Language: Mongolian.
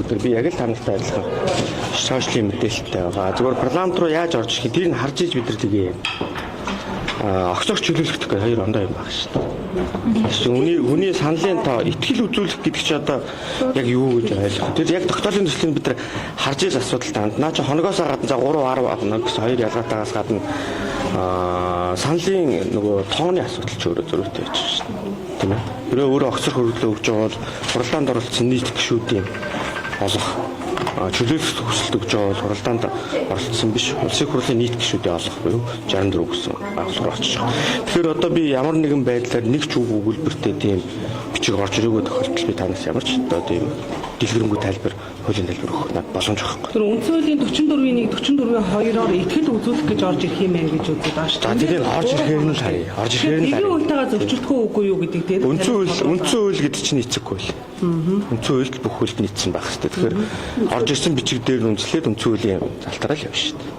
Тэгэхээр би яг л та нартай адилхан сошиалын мэдээлэлтэй байгаа. Зүгээр парламент руу яаж орж ирэх, тэрийг харж иж бид нар тэгээ огцогч чөлөөлөх гэх хоёр ондоо юм баг шүү дээ. Хүний хүний саналын тоо, итгэл үзүүлэх гэдэг чи одоо яг юу гэж ойлгох. Тэр яг тогтоолын төслийг бид нар харж иж асуудал танд. Наа чи хоногоос гадна за 3 10 гэсэн хоёр ялгаатаагаас гадна саналын нөгөө тооны асуудал ч өөрөө зөрүүтэй байж шүү дээ. Тийм ээ. Тэрээ өөрөө огцор хөрвүүлээ өгж байгаа бол хуралдаанд оролцсон нийт гишүүдийн олох, чөлөөлөх хүсэлт өгж байгаа бол хуралдаанд оролцсон биш, улсын хурлын нийт гишүүдийн олох буюу 64 гэсэн байгууллага очиж байгаа. Тэгэхээр одоо би ямар нэгэн байдлаар нэг ч үг өгүүлбэртэй тийм бичиг орж ирээгүй тохиолдолд би танаас ямар ч одоо тийм дэлгэрэнгүй тайлбар, хуулийн тайлбар өгөх надад боломж байхгүй. Тэр үндсэн хуулийн 44-ийн 1, 44-ийн 2-оор итгэл үзүүлэх гэж орж ирэх юм байна гэж үздэг байгаа шүү За, тэрийг орж ирэхээр нь л харъя. Орж ирэхээр нь л дээ. харъя. Хуультайгаа зөрчилдөх үү, үгүй юу гэдэг дээр Үндсэн хууль гэдэг чинь эцэг хууль. Үндсэн хуульд бүх хуульд нийцсэн байх хэрэгтэй. Тэгэхээр орж ирсэн бичиг дээр нь үндэслээд үндсэн хуулийн залтаараа л явна шүү дээ.